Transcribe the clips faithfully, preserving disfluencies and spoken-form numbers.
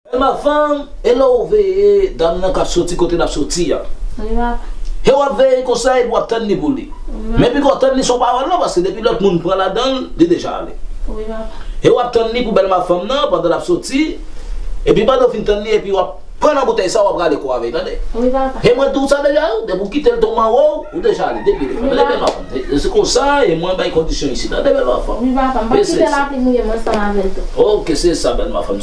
Bèl mafanm, e lè w veye dam nan k ap soti kote l ap soti a. Wi, papa. E w ap veye konsa epi w ap tann li pou li. Wi, papa. Men pi w tann li se yon pawòl non, paske depi lòt moun pran ladan l, li deja ale. Wi, papa. E w ap tann li pou bèl mafanm nan pandan l ap soti, epi pandan w fin tann li, epi w ap pran nan boutèy sa, w ap rale kò avè l, tande? Wi, papa. E mwen di w sa deja, wi, depi w kite l tonbe anwo w, ou deja ale, depi l fè. Wi, papa. Bèl mafanm. E, e se konsa, e mwen bay kondisyon isit, tande, bèl mafanm? Wi, papa, m p ap kite l ap li mouye m ansanm avè l tou. Ok, se sa, bèl mafanm.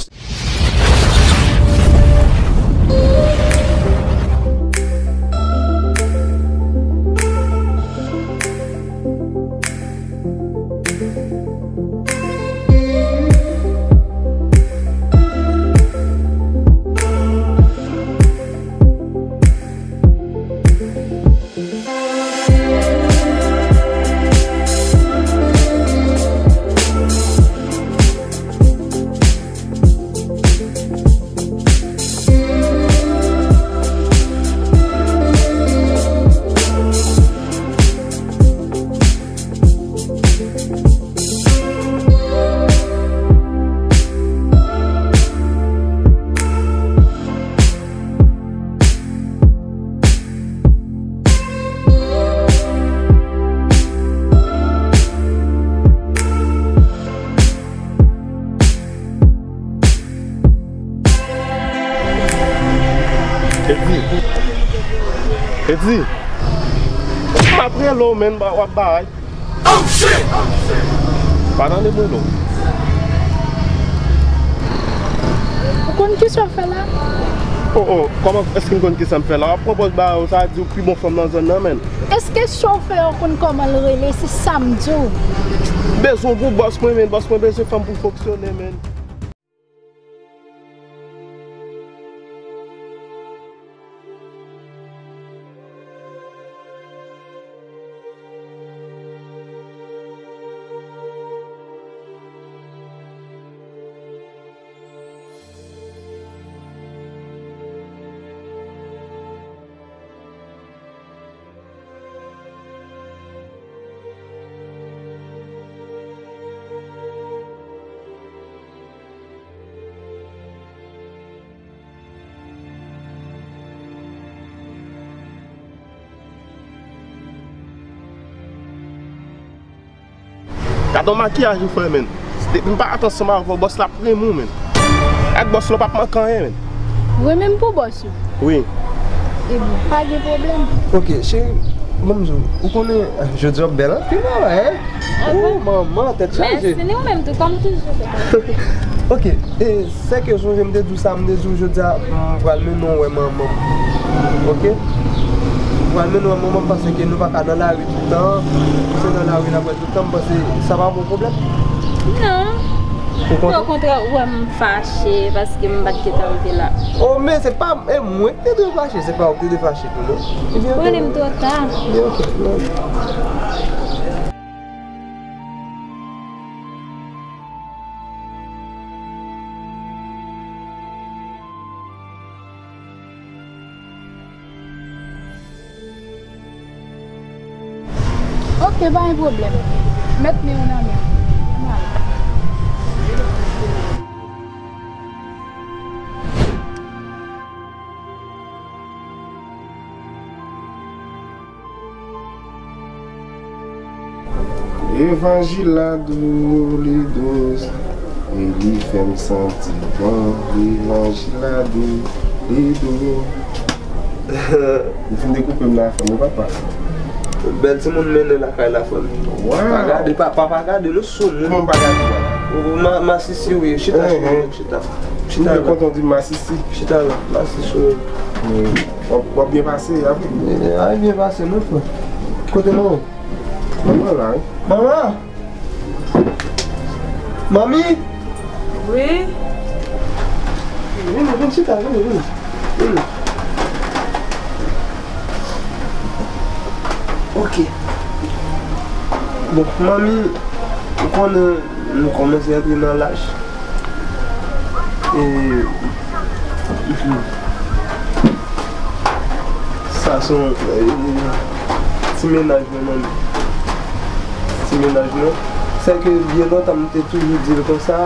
Edi. Edi. M ap rele w, men w ap bay. Pa tande mwen non. Ou konn kisa w ap fè la? Oh, oh, kòman èske m konn kisa m fè la? W ap pran pòz ba yo, sa di w pi bon fanm nan zòn nan, men. Èske chofè an konn kòman l rele? Se sa m di w. Bezwen pou bòs mwen, men bòs mwen bezwen fanm pou fonksyone, men. Gade yon makiyaj ou fè, men. Depi m parèt ansanm avè w, bòs la ap renmen w, men. Ak bòs la, w p ap manke anyen, men. Renmen m pou bòs ou? Wi. Ebyen, pa gen pwoblèm. Ok, cheri, ban m di w, ou konnen, jodi a w bèl anpil, wi, hein? Ah bon? Oh, manman, tèt chaje. Mèsi, ni ou menm tou, kòm toujou. Ok, e, sè ke sonje m te di w sa, m te di w jodi a, m pral mennen w wè manman m. Ok? M pral mennen w wè manman m, paske nou pa ka nan lari tout tan. Si se nan lari n ap wè tout tan, m panse sa pa bon pwoblèm. Non. Ou kontan? Okontrè, ou wè m fache paske m pa t gentan rive la. Oh, men se pa, e mwen ki te dwe fache, se pa ou ki te dwe fache tou, non. Ebyen, ok. Pale m twò ta. Ebyen, ok, non. Ok, pa gen pwoblèm. Mèt men w nan men m. Ann ale. Levanjil la dou, li dous, e li fè m santi bon. Levanjil la dou, li dous. Ou fin dekoupe m la, fanmi papa. Bèl timoun mennen lakay la, fanmi. Wow. Pa gade, papa, pa gade, nou sou moun. Kòman pa gade? Ou, ma, masisi, wi, chita, chita, chita. M byen kontan w di m masisi. Chita la, masisi, wi. Wi. W ap, w ap byen pase, apre. Eh, a byen pase, non, frè. Kote manman? Manman la, wi. Manman! Manmi! Wi? Vini, vini, chita, vini, vini. Vini. Ok. Bon, manmi, ou konnen nou kòmanse antre nan laj. E, sa se yon, e, ti mennaj mwen, manmi. Ti mennaj mwen. Sèke byen lontan, m te toujou di l konsa,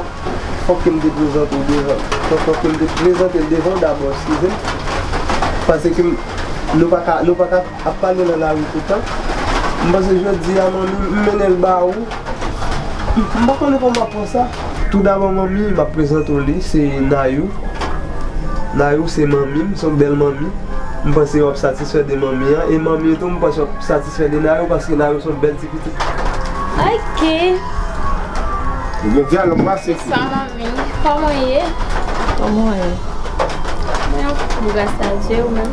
Fòk ke m te prezante w devan. Fòk, fòk ke m te prezante l devan w dabò, eskize m. Paske m, nou pa ka, nou pa ka ap pale nan lari toutan. M panse jodi a, manmi, m mennen l ba ou. M, m pa konnen kòman m ap pran sa. Toudabò, manmi, m ap prezante w li, se Nayou. Nayou se manmi m, se yon bèl manmi. M panse w ap satisfè de manmi an. E manmi an tou, m panse w ap satisfè de Nayou, paske Nayou se yon bèl ti pitit. Ok. Ou gen dyalòg pase fi. Bonswa, manmi. Kòman w ye? Kòman w ye? Mwen anfòm, gras a Dye, ou menm?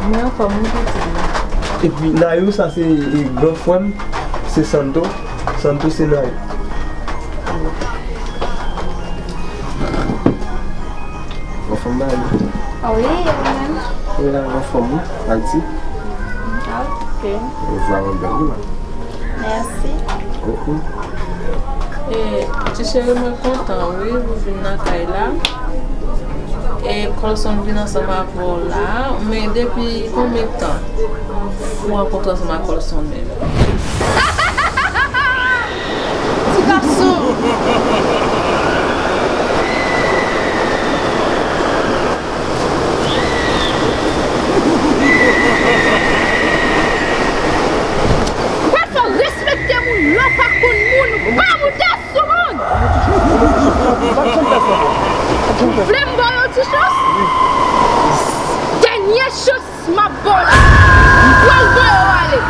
Mwen anfòm, wi, pitit mwen. Epi, Nayou, sa se, e, gran frè m, se Santo. Santo se Nayou. Anfòm, Nayou? Ah wi, e ou menm? Wi, la, anfòm, wi. Ayiti? Ah, ok. Vwa mwen bèl, wi, la. Mèsi. Oho. E, ti cheri, mwen kontan, wi, pou vin nan kay la. E Colson vin ansanm avè w la. Men depi konbyen tan ou rankontre ansanm ak Colson menm? Ti gason! Ou pral fè w respekte moun, lè w pa konn moun, ou pa moute sou moun! Ou vle m ba w yon ti chans? Dènye chans m ap ba w la. M pral voye w ale.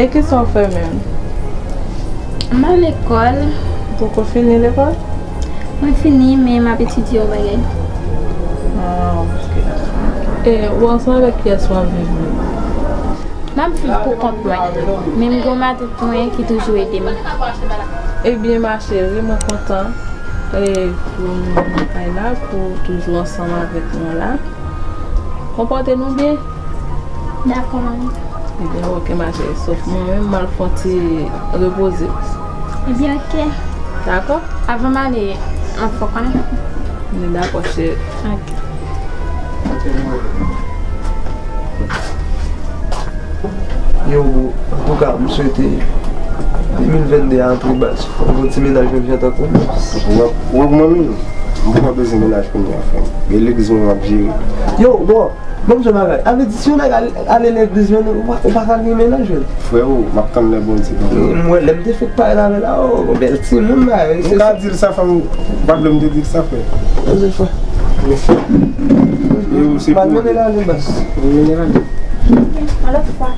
E kisa w fè menm? M al lekòl. Ou poko fini lekòl? Mwen fini, men m ap etidye yon bagay. Ah, ok. E ou ansanm avèk kiyès w ap viv menm? M ap viv pou kont mwen, men m gen yon matant mwen ki toujou ede m. Ebyen, ma chérie, mwen kontan, e, pou nou nan kay la, pou w toujou ansanm avèk nou la. Konpòte nou byen. Dakò, manmi. Ebyen, ok, ma chérie. Sof mwen menm, m al fè yon ti repoze. Ebyen, ok. Dakò? Avan m ale, m ap fè w konnen. Dakò, cheri. Ok. Yo, bro, antouka, m swete de mil vennde a antre baz. Fò m gon ti mennaj menm jan tankou m. Ou wè, ou wè pou manmi nou? M poko bezwen mennaj kounye a, frè m. E legliz mwen m ap jere. Yo, bro, ban m di w bagay. A vle di, si yon nèg al-, ale legliz, menm ou pa, ou pa ka gen mennaj, menm. Freo, m ap tann lè Bondye ban mwen. M wè, lè m te fèk parèt avè l la, o, bèl timoun la, e se sa. M ka di l sa, frè m, ou pa vle m te di l sa, frè. Mèsi, frè. Mèsi. E ou se pou ou. Mennen l ale, baz. Mennen l ale. Yon lòt fwa.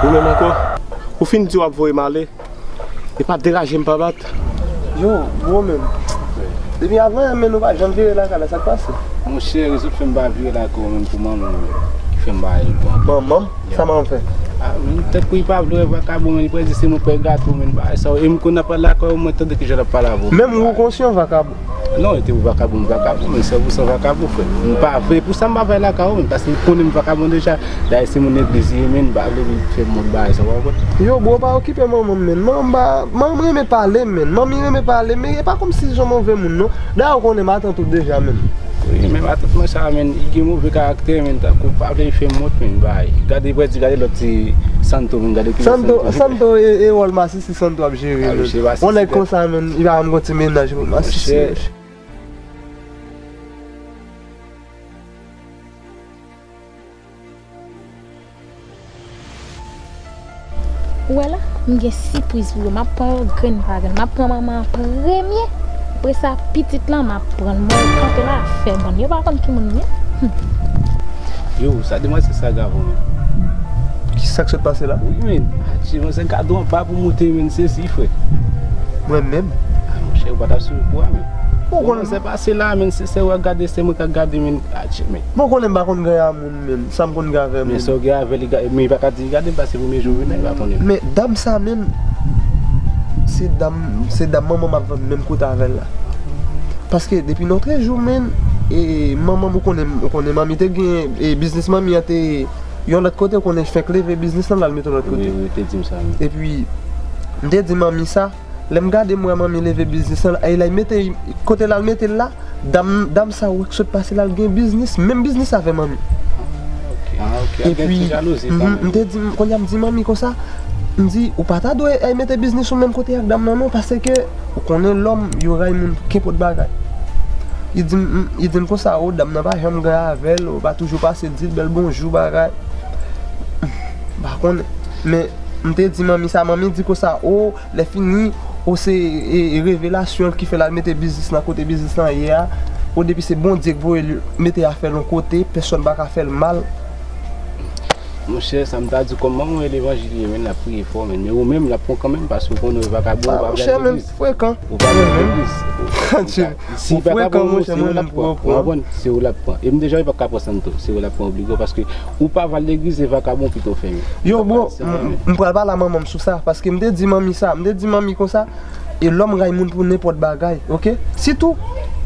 Ou menm ankò? Ou fin di w ap voye m ale? E pa deraje m, pa bat. Yo, bro, menm. Depi avan yè, men nou pa janm vire lakay la, sa k pase? Monchè, rezon k fè m pa vire lakay ou menm pou manman m ki fè m pa al pran. Manman m? Sa manman m fè? Ah, men tankou li pa vle wè vakabon, men li prèske se mwen pè gato, men bagay sa. E m konn ap pale lakay ou, mwen tande kijan l ap pale avè w. Menm ou konsi yon vakabon? Non, e te pou vakabon, vakabon, men san pou san vakabon, frè. M pa vle, pou sa m pa vle lakay ou, men paske li konnen m vakabon deja. Dayè se moun legliz li ye, men m pa vle li fè m mòd bagay sa, w pa konprann? Yo, bro, pa okipe manman m, men. Manman m pa, manman m renmen pale m, men. Manman m renmen pale m, men e pa kòmsi se yon move moun, non. Dayè, ou konnen matant ou deja, men. Wi, men matant mwen sa, men, li gen move karaktè, men, tankou pa vle fè m wont, men, bay. Gade, prèdi, gade lòt ti Santo, men, gade ki Santo, Santo. Santo e, e wòl masisi Santo ap jere, men. Yon nèg konsa, men, li pa menm gon ti mennaj pou masisi. Ou wè la, m gen sipriz pou yo. M ap pran yo grenn pa grenn. M ap pran manman an premye. Apre sa, pitit lan, m ap pran l. Mwen kanpe la, fè bann. Yo pa konn ki moun m ye. Yo, sa demwazèl sa grav, men. Ki sa k sot pase la? Wi, men. Atye, men se gade anba pou moute, men, sezi, frè. Mwen menm? A, monchè, ou pa t ap swiv kou a, men. Ou konn sa pase la, men, se, se ou ap gade, se mwen k ap gade, men. Atye, men. Bon, konnen m pa konn gen a moun, men. Sa m konn gen avè moun. Men sa w gen avè li, men li pa ka di li gade m, paske premye jou vini, li pa konnen. Men dam sa, men, se dam, se dam manman m ap vann menm kote avè l la. Paske depi nòtrejou, men, e, manman m, ou konnen, ou konnen manmi te gen, e, biznis manmi an te yon lòt kote, ou konnen fenk leve biznis lan, l al mete yon lòt kote. Wi, wi, te di m sa, wi. Epi, m te di manmi sa, lè m gade m wè manmi leve biznis lan, e lè l mete, kote l al mete l la, dam, dam sa wè k sot pase la, l gen biznis, menm biznis avè manmi. Ah, ok. Ah, ok. Epi, m te di, kounye a m di manmi konsa, m di, ou pa ta dwe, e, mete biznis ou menm kote ak dam nan non, paske ou konnen lòm, yo ray moun pou kenpòt bagay. Li di m, li di m konsa, o, dam nan pa janm gen avè l, ou pa toujou pase di l bèl bonjou, bagay. M pa konnen. Men, m te di manmi sa, manmi di konsa, o, lè fini, o, se, e, e, revelasyon ki fè l al mete biznis nan kote biznis lan ye a. O, depi se Bondye k voye l mete afè l yon kote, pèsonn pa ka fè l mal. Monchè, sa m ta di w, kòm manman w e levanjil li ye, men l ap priye fò, men, men ou menm, l ap pran kanmenm, paske ou konnen w e vakabon, ou pa vle al legliz. Frekan. Ou pa vle al legliz. Si li pa ka pran w, se ou l ap pran. Ou konprann? Se ou l ap pran. E m deja, li p ap ka pran Santo. Se ou l ap pran oblije w, paske ou pa va legliz, e vakabon pito fè yo. Yo, bro, m pral pale a manman m sou sa, paske m te di manmi sa, m te di manmi konsa, e lòm ray moun pou nenpòt bagay, oke? Sitou,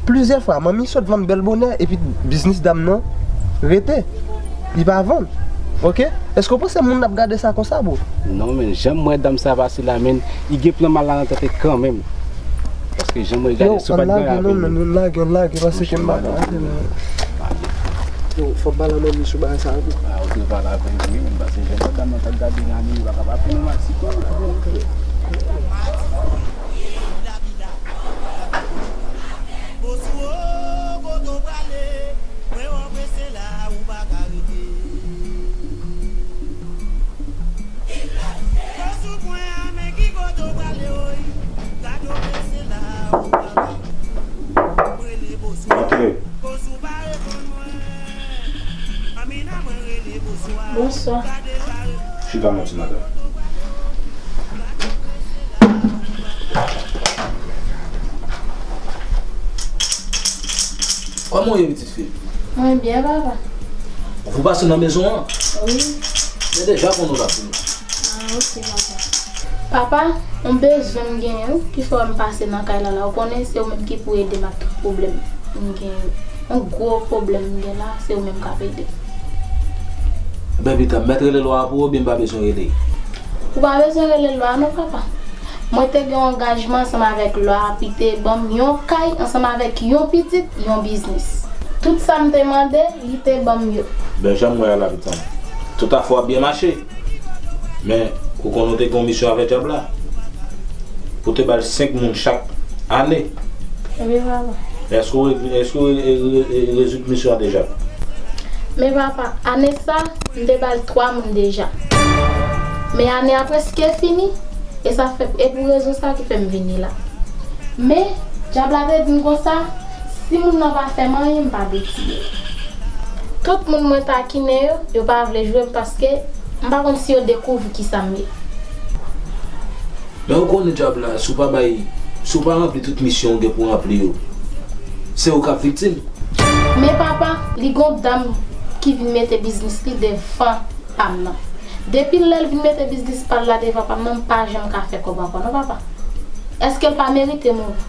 plizyè fwa, manmi sot vann bèl bonè, epi biznis dam nan rete. Li pa vann. Oke? Èske w panse moun ap gade sa konsa, bro? Non, men, jan m wè dam sa pase la, men, li gen plan mal la nan tèt li kanmenm. Paske jan m wè gade, si w pa t gen avè l, men. Yo, ann lage, non, men, ann lage, ann lage, paske m pa ka ale la. Yo, fò m pale a manmi sou bagay sa a tou. Ah, ou dwe pale avè l, wi, men, paske jan m wè dam nan t ap gade la, men, li pa kapab fè nou mal, si tou. Bosou o, kote w prale? Mwen wè w prese la, ou pa ka rete. Bosou pwen an, men ki kote w prale, oy? Gade w prese la, ou pa ka rete. Mwen rele Bosou. Antre. Bosou pa reponn mwen. Amina, mwen rele Bosou a. Bonswa. Chita, mon ti madanm. Kòman w ye, pitit fi m? Mwen byen, papa. Ou pase nan mezon an? Wi. Men deja konnen w t ap vini. Ah, ok, papa. Papa, yon bezwen m genyen, wi, ki fè m pase nan kay la, la. Ou konnen se ou menm ki pou ede m ak tout pwoblèm m genyen. Yon gwo pwoblèm m gen la, se ou menm k ap ede m. Ebyen, pita, m mèt rele lwa a pou ou, oubyen m pa bezwen rele l? Ou pa bezwen rele lwa a non, papa. Mwen te gen yon angajman ansanm avèk lwa a, pou te ban m yon kay ansanm avèk yon pitit, yon biznis. Tout sa m te mande, li te ban m yo. Ben, jan m wè a la, pitit mwen, tout afè w ap byen mache. Men, ou konnen w te gen yon misyon avèk dyab la. Pou te ba l senk moun chak ane. Wi, papa. Èske w, èske w re-, re-, re-, rezoud misyon an deja? Men papa, ane sa, m te ba l twa moun deja. Men ane a prèske fini, e sa fè, e pou rezon sa ki fè m vini la. Men, dyab la te di m konsa, si moun nan pa fè m anyen, m pa dwe tiye l. Tout moun mwen takinen yo, yo pa vle jwe m paske m pa konn si yo dekouvri kisa m ye. Men ou konnen dyab la, si w pa bay, si w pa ranpli tout misyon w gen pou ranpli yo, se ou k ap viktim. Men papa, li gon dam ki vin mete biznis li devan pa m nan. Depi lè l vin mete biznis pa l la devan pa m nan, m pa janm ka fè kòb ankò non, papa. Èske l pa merite mouri?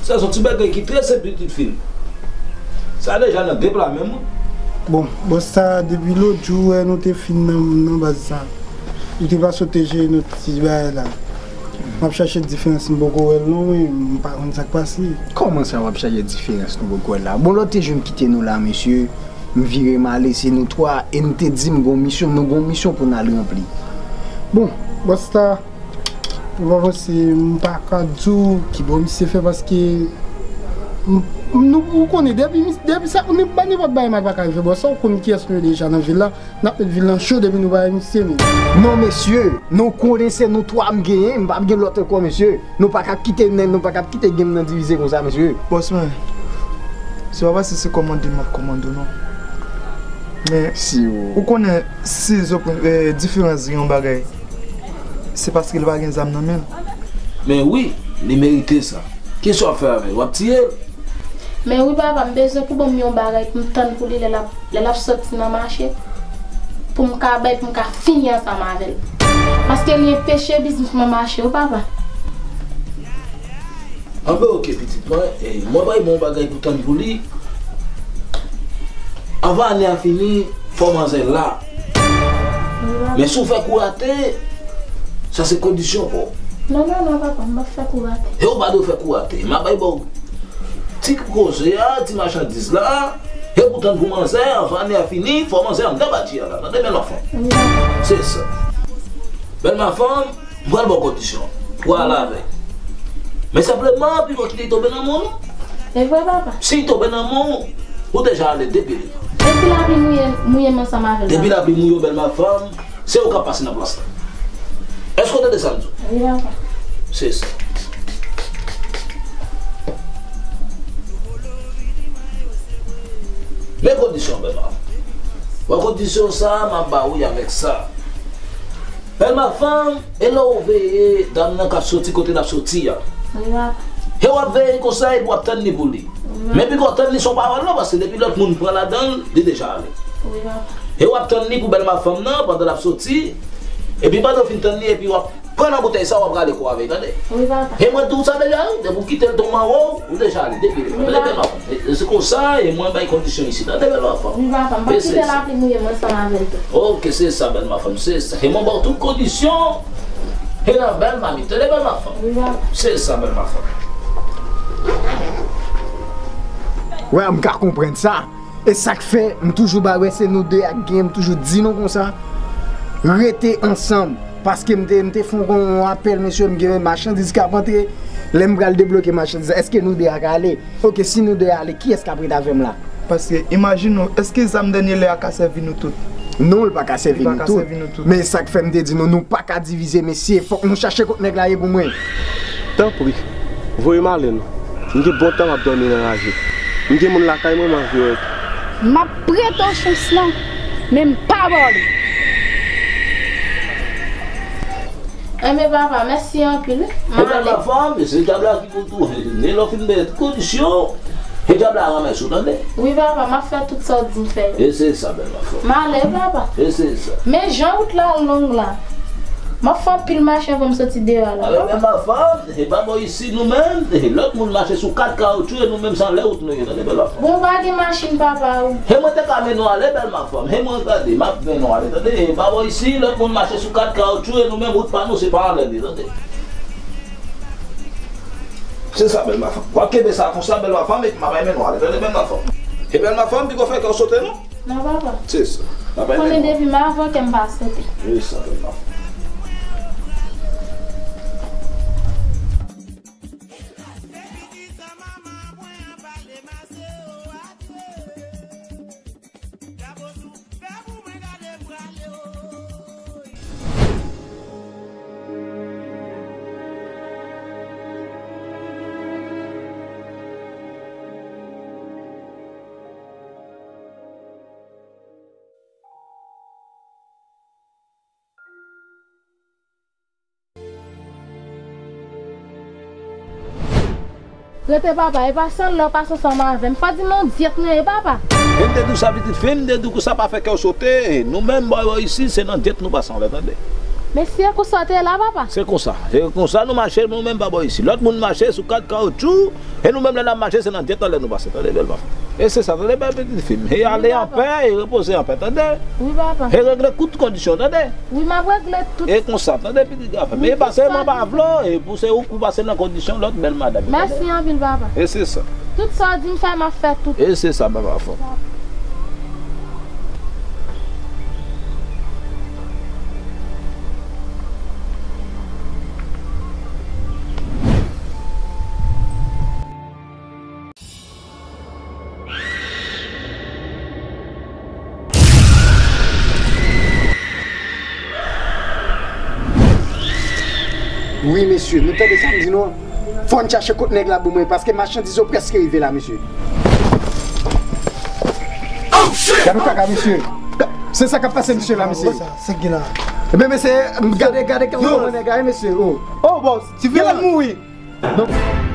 Sa se yon ti bagay ki trè senp, pitit fi m. Sa deja nan de pla menm, wi. Bon, bòs sa, depi lòt jou, wè, nou te fin nan, nan baz sa. Li te pase w te jere nou ti bagay la. M ap chache diferans, m poko wè l non, wi, m pa konn sa k pase. Kòman sa w ap chache diferans, nou poko wè l la? Bon, lè w te jwenn kite nou la, mesye, m vire m ale, se nou twa, e n te di m gon misyon, nou gon misyon pou n al ranpli. Bon, bòs la, ou pa panse m pa ka di w ki bò misye fè, paske M, nou, ou konnen, depi, depi sa, nou pa nenpòt bagay mal pa ka rive, bò. Sa ou konn kiyès nou ye deja nan vil la, n ap met vil lan cho depi nou pa wè misye menm. Non, mesye, nou konnen se nou twa m genyen, m p ap gen lòt ankò, mesye. Nou pa ka kite, nou pa ka kite game nan divize konsa, mesye. Bòs mwen, se pa paske se kòmande m ap kòmande w, non. Men, si ou, ou konnen, si zo, eh, diferans gen yon bagay, se paske l pa gen zam nan men l. Men wi, li merite sa. Kisa w ap fè avè l? W ap tiye l? Men wi, papa, m bezwen pou ban m yon bagay pou m tann pou li lè l ap, lè l ap soti nan mache. Pou m ka bay, pou m ka fini ansanm avè l. Paske li anpeche biznis mwen mache, wi, papa. Anben, oke, pitit mwen, e, mwen bay bon bagay pou tann pou li. Anvan ane a fini, fò manzè la. Men si w fè kou rate, sa se kondisyon pa w. Non, non, non, papa, m p ap fè kou rate. E ou pa dwe fè kou rate. M ap bay ba w ti koze a, ti machandiz la. E pou tann pou manzè, anvan ane a fini, fò manzè anndan badji a la. Tande, bèl mafanm? Wi, papa. Se sa. Bèl mafanm, m pral ba w kondisyon. Pou al avè l. Men senpleman, pito kite l tonbe nan men w, non. E vre, papa? Si l tonbe nan men w, ou deja ale depi devan. E si lapli mouye, mouye m ansanm avè l, papa? Depi lapli mouye w, bèl mafanm, se ou k ap pase nan plas la. Èske w tande sa m di w? Wi, papa. Se sa. Men kondisyon, bèl mafanm. Wè kondisyon sa a, m ap ba ou avèk sa. Bèl mafanm, e lè w veye dam nan k ap soti kote l ap soti a. Wi, papa. E w ap veye konsa epi w ap tann li pou li. Wi, papa. Men pito w tann li se yon pawòl non, paske depi lòt moun pran ladan l, li deja ale. Wi, papa. E w ap tann li pou bèl mafanm nan pandan l ap soti. Epi pandan w fin tann li, epi w ap pran nan boutèy sa, w ap rale kò w avè l, tande? Wi, papa. E mwen di w sa deja, wi, depi w kite l tonbe anwo w, ou deja ale, depi devan. Wi, papa. Tande, bèl mafanm? E, e se konsa, e mwen bay kondisyon isit, tande, bèl mafanm? Wi, papa, m p ap kite lapli mouye m ansanm avè l tou. Oke, se sa, bèl mafanm, se sa. E mwen ba w tout kondisyon. E nan bèl mamit, tande, bèl mafanm? Wi, papa. Se sa, bèl mafanm. Wè, m ka konprann sa. E sa k fè m toujou ba wè se nou de a k gen, m toujou di nou konsa. Rete ansanm. Paske m te, m te fè yon apèl, mesye, m gen machandiz k ap antre. Lè m pral debloke machandiz la, èske nou de a ka ale? Oke, si nou de a ale, kiyès k ap ret avè m la? Paske, imajine w, èske zam dènye lè a ka sèvi nou tout? Non, l pa ka sèvi nou tout. Li pa ka sèvi nou tout. Men sa k fè m te di nou, nou pa ka divize, mesye. Fòk nou chache kot nèg la ye pou mwen. Tanpri, voye m ale non. M gen bon tan m ap dòmi nan raje. M gen moun lakay mwen, m anvi wè yo tou. M ap prete w chans lan, men m pa ba w li. Enben papa, mèsi anpil wi. M ale. Ebyen mafanm, se dyab la ki pou tou. E lè w fin bay tout kondisyon, e dyab la ranmase w, tande? Wi papa, m ap fè tout sa w di m fè yo. E se sa, bèl mafanm. M ale wi papa. E se sa. Men jan wout la long la. M ap fè anpil mache anvan m soti deyò a la. Alò, bèl mafanm, e pa bò isi nou menm, e lòt moun mache sou kat kawotchou, e nou menm se anlè wout nou ye, tande, bèl mafanm? Bon, pa gen machin papa ou. E mwen te ka mennen w ale, bèl mafanm. E mwen, gade, m ap mennen w ale, tande? E pa bò isi, lòt moun mache sou kat kawotchou, e nou menm wout pa nou, se pa anlè li, tande? Se sa, bèl mafanm. W ap kenbe sa konsa, bèl mafanm, epi m ap al mennen w ale, tande, bèl mafanm? E bèl mafanm, piko fè kè w sote, non? Non, papa. Se sa. Papa, konnen depi m avè w kè m pa sote. Se sa, bèl mafanm. Rete papa, e pa san lè w pase ansanm avè m. Fò di m yon dyèt mwen ye papa. E m te di w sa pitit fi m, m te di w konsa pa fè kè w sote. Nou menm bò, bò isi, se nan dyèt nou pase anlè, tande. Men si e konsa w te ye la papa. Se konsa, se konsa nou mache nou menm pa bò isi. Lòt moun mache sou kat kawotchou, e nou menm lè n ap mache se nan dyèt anlè nou pase, tande bèl papa. E se sa, tande bèl pitit fi m. E ale anpè, e repoze anpè, tande. Wi papa. E regle tout kondisyon, tande. Wi, m ap regle tout. E konsa, tande pitit gason. Men e pa sèlman pa vle w, e pou se ou k pou pase nan kondisyon lòt bèl madanm yo, tande. Mèsi anpil papa. E se sa. Tout sa w di m fè, m ap fè tout. E se sa, bèl mafanm. Mesye, nou tande sa m di nou an? Fò n chache kot nèg la ban mwen, paske machandiz yo prèske rive la, mesye. Gade yon kaka, mesye. Se sa k ap pase, mesye, la, mesye. Sa, sa ki la. Ebyen, mesye, gade, gade kòman nèg la ye, mesye. Oh. Oh, boss, ti Vilaj mouri. Non.